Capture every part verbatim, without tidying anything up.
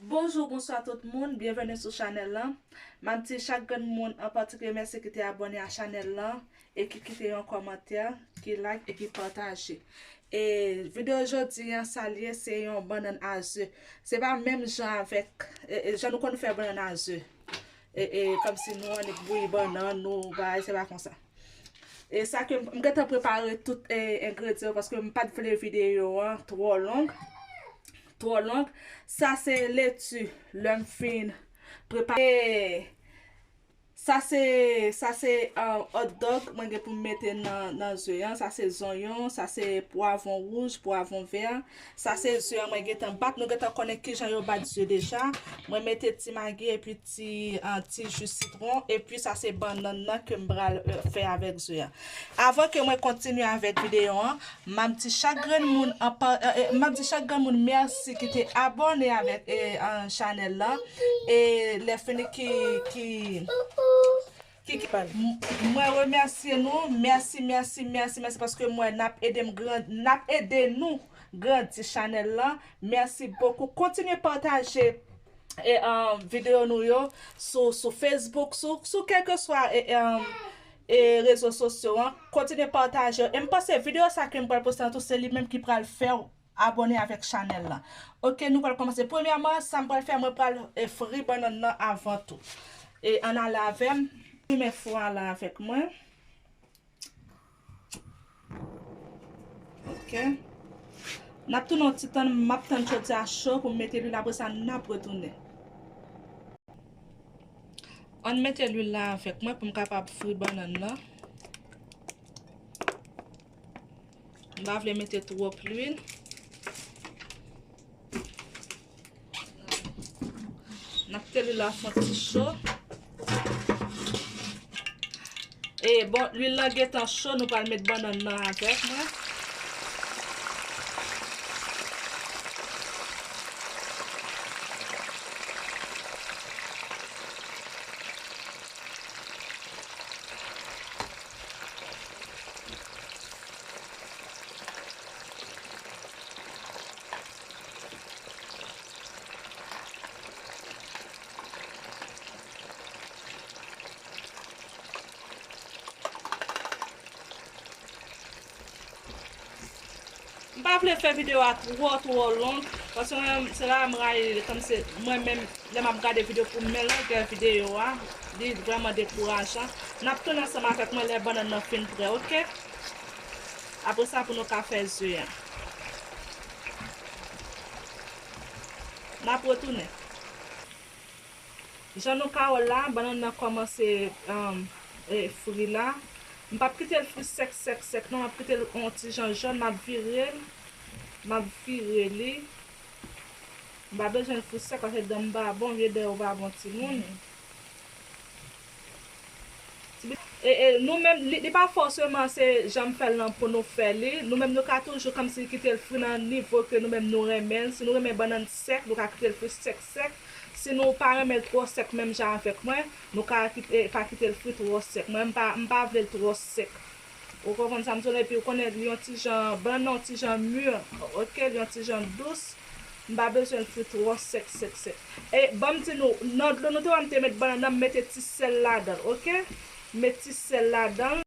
Bonjou, bonswa tout moun, byenveni sou chanèl lan. M ap di chak grenn moun an patikilye mèsi ki te abòne a chanèl lan e ki kite yon kòmantè, ki like e ki pataje. E videyo jodi a, sa l ye, se yon bannann a ze. Se pa menm jan avèk, e, e, jan nou konn fè bannann a ze. E, e, kòmsi nou annik bouyi bannann, nou bay, se pa konsa. E sa ke m, m gentan prepare tout, e, engredyan yo paske m pa t vle videyo an twò long. Twò long. Sa se leti, lè m fin prepare. E sa se, sa se, ah, hot dog mwen gen pou m mete nan, nan ze an. Sa se zonyon, sa se pwavwon wouj, pwavwon vè. Sa se ze an mwen gentan bat. Nou gentan konnen kijan yo bat ze deja. Mwen mete ti magi epi ti, ah, ti ji sitwon. Epi sa se bannann nan ke m pral, eh, fè avèk ze an. Avan ke mwen kontinye avèk videyo an, m ap di chak grenn moun an pa, eh, eh, m ap di chak grenn moun mèsi ki te abòne avèk, eh, an, chanèl lan. E lè fini ki, ki, ki, ki, m-, mwen remèsye nou. Mèsi, mèsi, mèsi, mèsi paske mwen n ap ede m gran-, n ap ede nou grandi chanèl lan. Mèsi bokou. Kontinye pataje e, um, videyo nou yo sou, sou Facebook, sou, sou kèlkeswa, e, um, e rezo sosyo an. Kontinye pataje yo. E m panse videyo sa ke m pral poste an tou, se li menm ki pral fè w abòne avèk chanèl lan. Oke, nou pral kòmanse. Premyèman, sa m pral fè, mwen pral, e, fri bannann nan avan tou. E ann ale avè m. Limen fou a la avèk mwen. Ok. N ap tounen yon ti tan, m ap tann choti a cho pou m mete lwil, apre sa n ap retounen. Ann mete lwil la avèk mwen pou m kapab fri bannann nan. M pa vle mete twòp lwil. N ap kite lwil la fè yon ti cho. E bon, lwil la gentan cho, nou pral met bannann nan avèk mwen. M pa vle fè videyo a twò, twò long, paske mwen, se la m rayi, kòmsi mwen menm, lè m ap gade videyo pou m, men longè videyo a, li vrèman dekourajan. N ap tounen ansanm avèk mwen lè bannann nan fin prè, oke? Apre sa, pou nou ka fè ze an. N ap retounen. Jan nou ka wè l la, bannann nan kòmanse, um, e, fri la. M p ap kite l fri sèk, sèk, sèk, non, m ap kite l yon ti jan jòn, m ap vire l, m ap vire li. M pa bezwen l fri sèk, paske dan m pa bon, vye dan yo pa bon, timoun. E, e, nou menm, li, li pa fòseman se jan m fè l lan pou nou fè li. Nou menm, nou ka toujou kòmsi kite l fri nan nivo ke nou menm nou renmen l. Si nou renmen bannann sèk, nou ka kite l fri sèk, sèk. Si nou pa renmen l twò sèk menm jan avèk mwen, nou ka kite, pa kite l fri twò sèk. Mwen, m pa, m pa vle l twò sèk. Ou konprann sa m di w la? Epi ou konnen li yon ti jan, bannann nan yon ti jan mi, oke? Li yon ti jan dous. M pa bezwen l fri twò sèk, sèk, sèk. E ban m di nou, nan dlo nou te wè m te met bannann nan, m mete ti sèl ladan l, oke? M met ti sèl ladan l.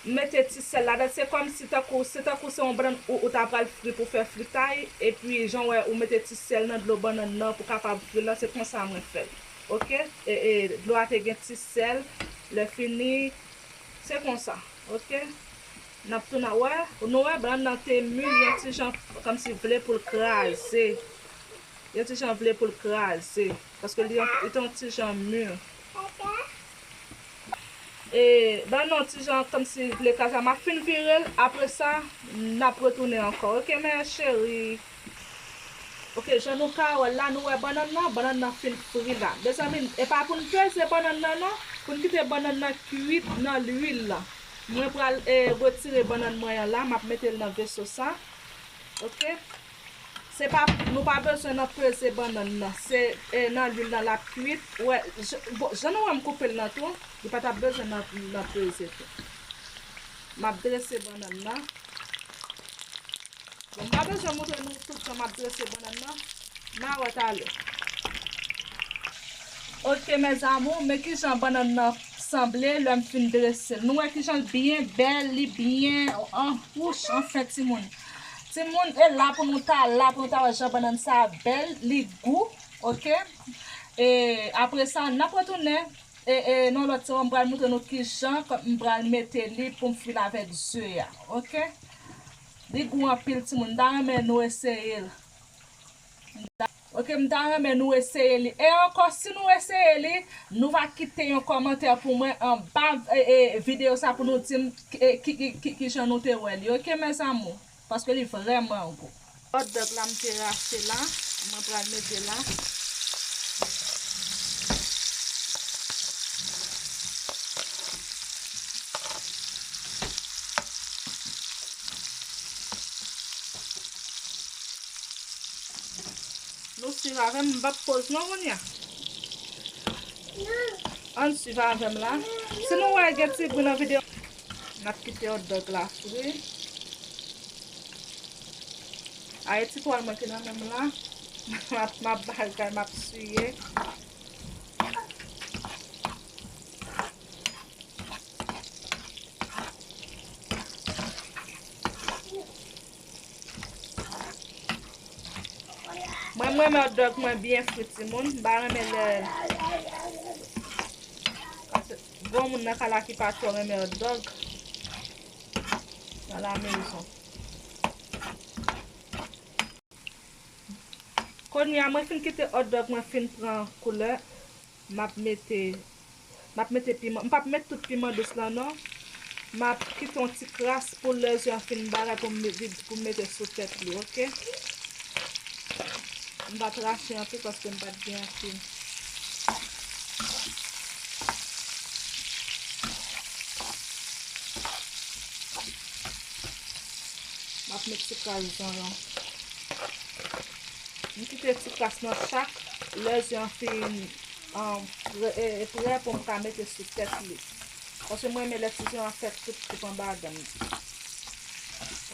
M mete ti sèl ladan l. Se kòmsi tankou, se tankou se yon bannann ou, ou ta pral fri pou fè fritay. Epi, jan w wè, ou mete ti sèl nan dlo bannann nan pou kapab fri l lan. Se konsa mwen fè l. Oke? E, e, dlo a te gen ti sèl. Lè fini, se konsa. Oke? N ap tounen wè. Nou wè, bannann nan te mi, yon ti jan kòmsi vle pou l kraze. Yon ti jan vle pou l kraze. Paske li, li te yon ti jan mi. E, bannann nan yon ti jan kòmsi vle kraze. M ap fin vire l. Apre sa, n ap retounen ankò. Oke, men cheri. Oke, jan nou ka wè la, nou wè bannann nan, bannann nan fin fri la. Mezanmi, e pa pou n peze bannann nan, non. Pou n kite bannann nan kwit nan lwil la. Mwen pral, e, retire bannann mwen an la, m ap mete l nan veso sa. Oke? Se pa, nou pa bezwen nan peze bannann nan. Se, e, nan lwil nan l ap kwit. Wè, j-, bon, jan nou wè m koupe l nan tou, li pa t ap bezwen nan, nan peze tou. M ap drese bannann nan. Bon, m pa bezwen montre nou tout jan m ap drese bannann nan. N a wè talè. Ok, mes amours, men kijan bannann nan sanble lè m fin drese l. Nou wè kijan l byen bèl, li byen an wouch, anfen, timoun. Timoun, e la pou nou ta, la pou nou ta wè jan bannann sa bèl, li gou, ok? E apre sa, n ap retounen, e, e, nan lòt sezon, m pral montre nou kijan m pral mete li pou m fin avèk ze a, ok? Li gou anpil, timoun. M ta renmen nou eseye l. Ok, m ta renmen nou eseye li. E ankò, si nou eseye li, nou va kite yon kòmantè pou mwen anba, e, e, videyo sa pou nou di m, e, ki, ki, ki, kijan nou te wè li. Ok, mes amours? Paske li vrèman gou. Hot dog la m te rache la, mwen pral mete la. Nou swiv avè m, m p ap poz non kounye a. Ann swiv avè m la. Si nou wè gen ti bri nan videyo, n ap kite hot dog la fri. A, e ti twal mwen ki nan men m la. M ap, m ap bagay, m ap siye. Mwen, m renmen hot dog mwen byen fri, timoun. M pa renmen lè, paske gon moun nan kay la ki pa twò renmen hot dog nan la maison. Kounye a, mwen fin kite hot dog mwen fin pran koulè. M ap mete, m ap mete piman. M p ap met tout piman dous lan non. M ap kite yon ti kras pou lè ze an fin bagay pou m met, pou m mete sou tèt li, ok? M pa t rache anpil paske m pa t gen anpil. M ap met ti kras zonyon. M kite ti kras nan chak lè ze an fin, um, prè, e, e prè pou m ka mete sou tèt li. Paske mwen renmen lè ti ze an fè tout, tout anba dan m.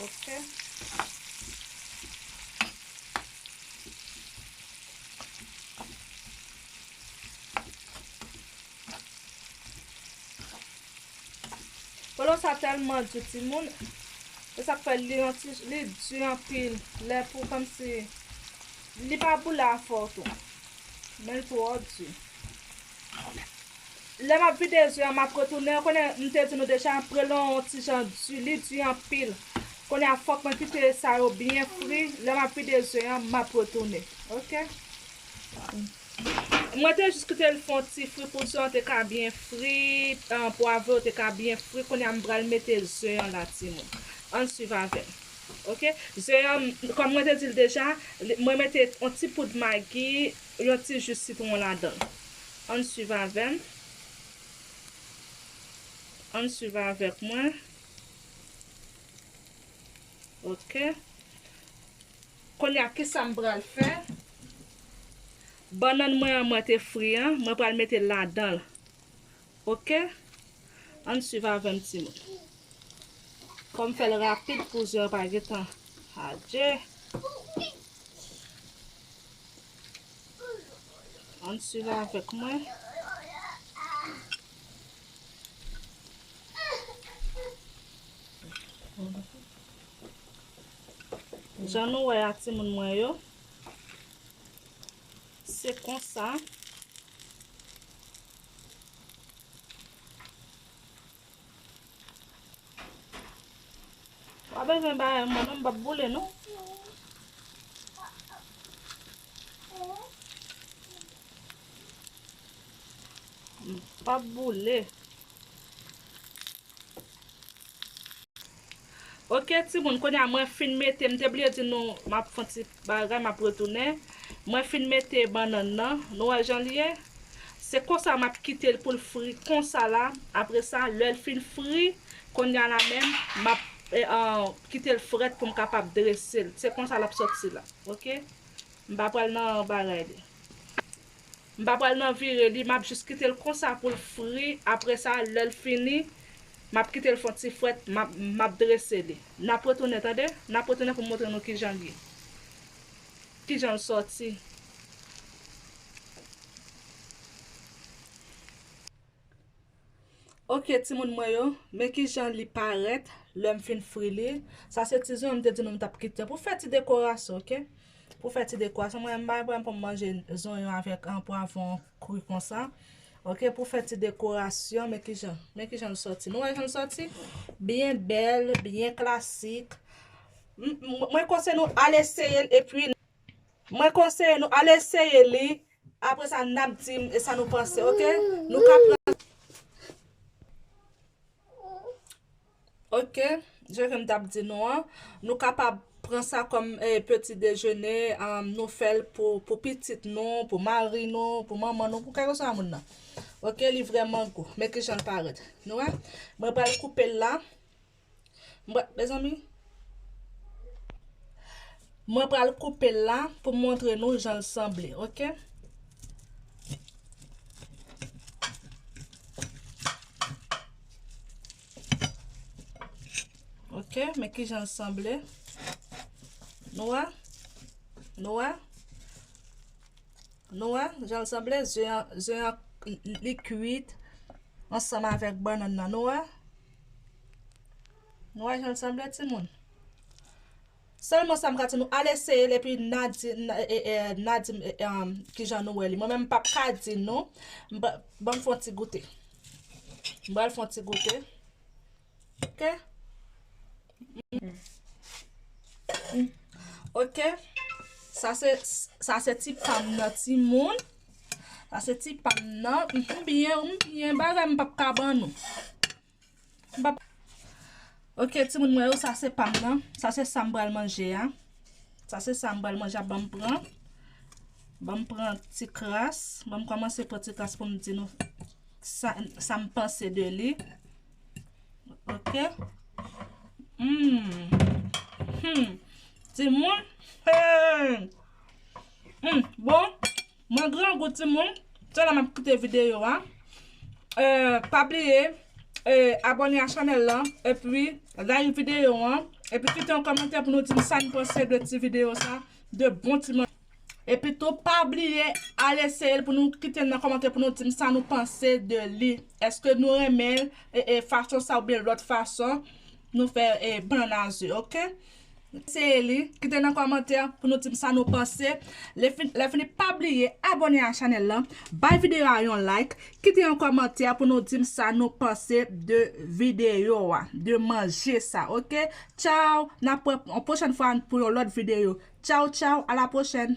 Ok. Polo sa tèlman di, timoun. Se sa k fè li yon ti, li di anpil. Lè pou kòmsi li pa boule afè w tou. Men l twò di. Lè m ap vide ze an, m ap retounen. Ou konnen, m te di nou deja, polo an yon ti jan di, li di anpil. Kounye a, fòk mwen kite sa yo byen fri. Lè m ap vide ze an, m ap retounen. Ok? Mwen te jis kite l fè yon ti fri pou ze an te ka byen fri, an, pwavre yo te ka byen fri. Kounye a, m pral mete ze an la, timoun. Ann swiv avè m. Ok? Ze an, kòm mwen te di l deja, li, mwen mete yon ti poud magi, yon ti ji sitwon ladan l. Ann swiv avè m. Ann swiv avèk mwen. Ok. Kounye a, kisa m pral fè? Bannann mwen an, mwen te fri an, mwen pral mete l ladan l. Ok? Ann swiv avè m, timoun. Fò m fè l rapid pou ze an pa gentan adye. Ann swiv avèk mwen. Jan nou wè a, timoun mwen yo, se konsa. Pa bezwen bay mwen non, m p ap boule non. M p ap boule. Ok, timoun, kounye a mwen fin mete, m te bliye di nou, m ap fè yon ti bagay, m ap retounen. Mwen fin mete bannann nan, nou wè jan li ye? Se konsa m ap kite l pou l fri konsa la. Apre sa, lè l fin fri, kounye a la menm, m ap, e, an, kite l frèt pou m kapab drese l. Se konsa l ap sòti la, ok? M pa pral nan bagay li. M pa pral nan vire li, m ap jis kite l konsa pou l fri. Apre sa, lè l fini, m ap kite l fè yon ti frèt, m ap, m ap drese li. N ap retounen, tande? N ap retounen pou m montre nou kijan l ye. Kijan l sòti. Ok, timoun mwen yo, men kijan li parèt lè m fin fri li. Sa se ti zonyon m te di nou m t ap kite pou fè ti dekorasyon, ok? Pou fè ti dekorasyon. Mwen, m pa gen pwoblèm pou m manje zonyon avèk, an, pwavwon kri konsa. Ok, pou fè ti dekorasyon, men kijan, men kijan l sòti. Nou wè jan l sòti? Byen bèl, byen klasik. M, m, mwen konseye nou al eseye l, epi mwen konseye nou al eseye li. Apre sa, n ap di m e sa nou panse, ok? Nou ka pran. Ok, jan ke m t ap di nou an, nou kapab pran sa kòm, eh, peti dejene, um, nou fè l pou, pou pitit nou, pou mari nou, pou manman nou, pou kèlkeswa moun nan. Ok, li vrèman gou. Men kijan l parèt. Nou wè? Mwen pral koupe l la. Mwen, mezanmi, mwen pral koupe l la pou m montre nou jan l sanble, ok? Ok, men kijan l sanble. Nou wè? Nou wè? Nou wè jan l sanble? Ze an, ze an, li kwit ansanm avèk bannann nan. Nou wè? Nou wè jan l sanble, timoun? Sèlman sa m ka di nou, al eseye l epi n a di, n a, e, e, n a di m, e, e, um, kijan nou wè li. Mwen menm, m p ap ka di nou. M pa, ban m fè yon ti goute. M pral fè yon ti goute. Ok? Ok. Sa se, sa se ti pa m nan, timoun. Sa se ti pa m nan. M byen, m byen, bagay m p ap ka ban nou. M p ap. Ok, timoun mwen yo, sa se pa m nan. Sa se sa m pral manje a. Sa se sa m pral manje a, ban m pran. Ban m pran ti kras. Ban m kòmanse pran ti kras pou m di nou sa, sa m panse de li. Ok. Hmm. Hmm. Timoun. Hey. Hmm. Bon. Mwen grangou, timoun. Se la m ap kite videyo a. Eh, pa bliye, eh, abòne a chanèl la. Epi, like videyo an. Epi, kite yon kòmantè pou nou di m sa n panse de ti videyo sa. De bon ti man. Epi tou, pa bliye al eseye l pou nou kite nan kòmantè pou nou di m sa nou panse de li. Èske nou renmen l, e, e, fason sa oubyen lòt fason nou fè, e, bannann a ze, ok? Eseye li, kite nan kòmantè pou nou di m sa nou panse. Lè fin-, lè fini, pa bliye abòne a chanèl la, bay videyo a yon like, kite yon kòmantè pou nou di m sa nou panse de videyo a, de manje sa, ok? Tchaw, n ap wè yon pwochèn fwa pou yon lòt videyo. Tchaw, tchaw, a la pwochèn.